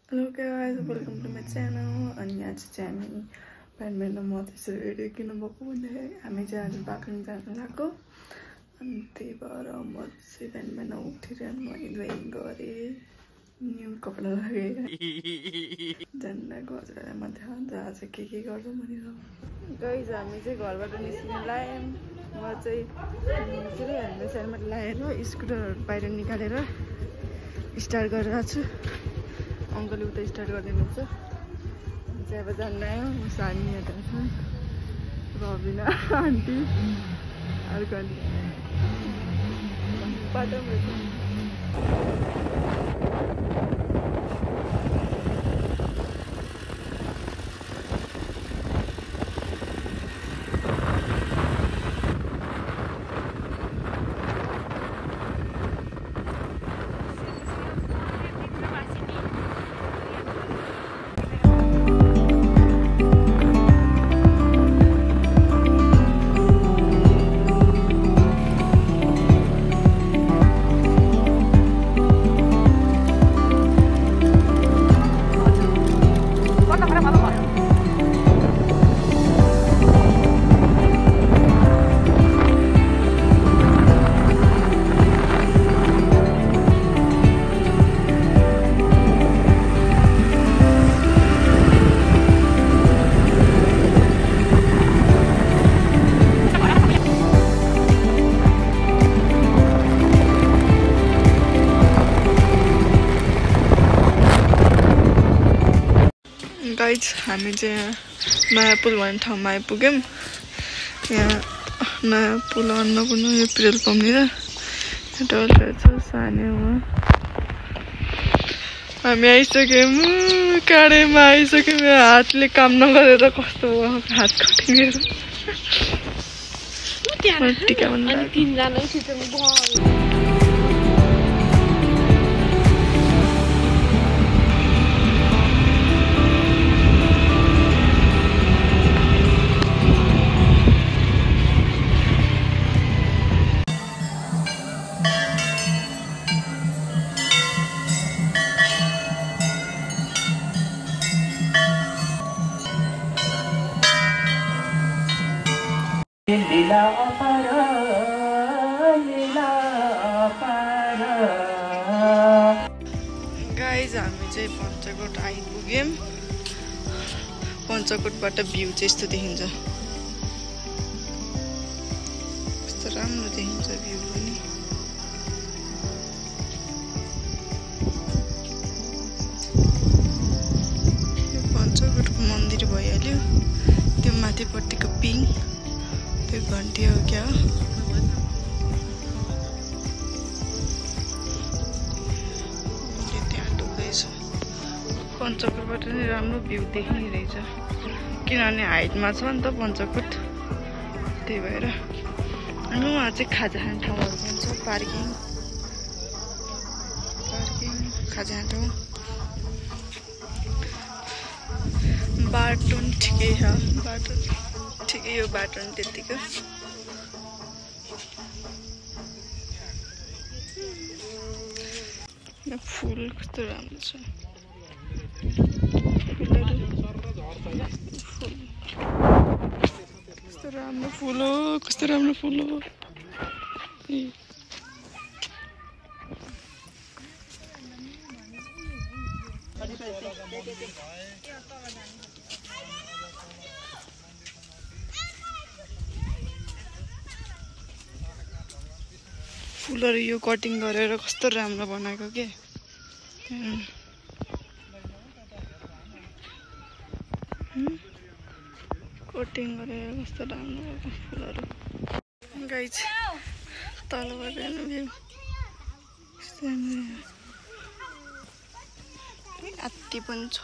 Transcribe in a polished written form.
Hello guys, welcome to my channel. अनि आज चाहिँ हामी ब्याडमिन्टन म त्यसरी रेडी किन भएको भन्दाखेरि हामी चाहिँ आज बाक्लिङ जानु लाग्यो। अनि त्यही भएर म चाहिँ ब्याडमिन्टन उठेर नुहाइ गरेँ, न्यू कपडा लगाएर जानु लाग्यो। हजुरलाई म देखाउँछु आज के गर्छु भनेर। गाइज हामी चाहिँ घरबाट निस्किन लाग्यौँ। म चाहिँ हेलमेट लगाएर स्कुटरहरू बाहिर निकालेर स्टार्ट गरिरहेको छु। अङ्कलले उता स्टार्ट गरिदिनुहुन्छ। चाहिँ अब जान्न आयो सानी यता छ, रबिना आन्टी अर्को आन्टी बाटोमा गाइज हामी चाहिँ नयाँ पुल भन्ने ठाउँमा आइपुग्यौँ। यहाँ नयाँ पुल अन्नपूर्ण यो पेट्रोल पम्पनिर टोलहरू छ सानोमा। हामी आइसक्यौँ, काँडेमा आइसक्यौँ। हातले काम नगरेर कस्तो भयो, हात कटिङेर टिका गाइज हामी चाहिँ पञ्चकोट आइपुग्यौँ। पञ्चकोटबाट भ्यू चाहिँ यस्तो देखिन्छ, कस्तो राम्रो देखिन्छ भ्यू पनि। यो पञ्चकोटको मन्दिर भइहाल्यो। त्यो माथिपट्टिको पिङ त्यो घन्टी हो क्या हो। त्यहाँ डुब्दैछ। पञ्चकोटबाट नि राम्रो भ्यू देखिने रहेछ, किनभने हाइटमा छ नि त पञ्चकोट, त्यही भएर। अनि उहाँ चाहिँ खाजा खाने ठाउँहरू पनि छ, पार्किङ खाजा खाने ठाउँ। बाटो पनि ठिकै छ, बाटो ठिकै यो बाटो नि त्यतिको। फुल कस्तो राम्रो छ, कस्तो राम्रो फुल हो, कस्तो राम्रो फुल हो। फुलहरू यो कटिङ गरेर कस्तो राम्रो बनाएको के। कटिङ गरेर कस्तो राम्रो भएको फुलहरू। गाइज तलबाट भ्यू हात्ती पनि छ।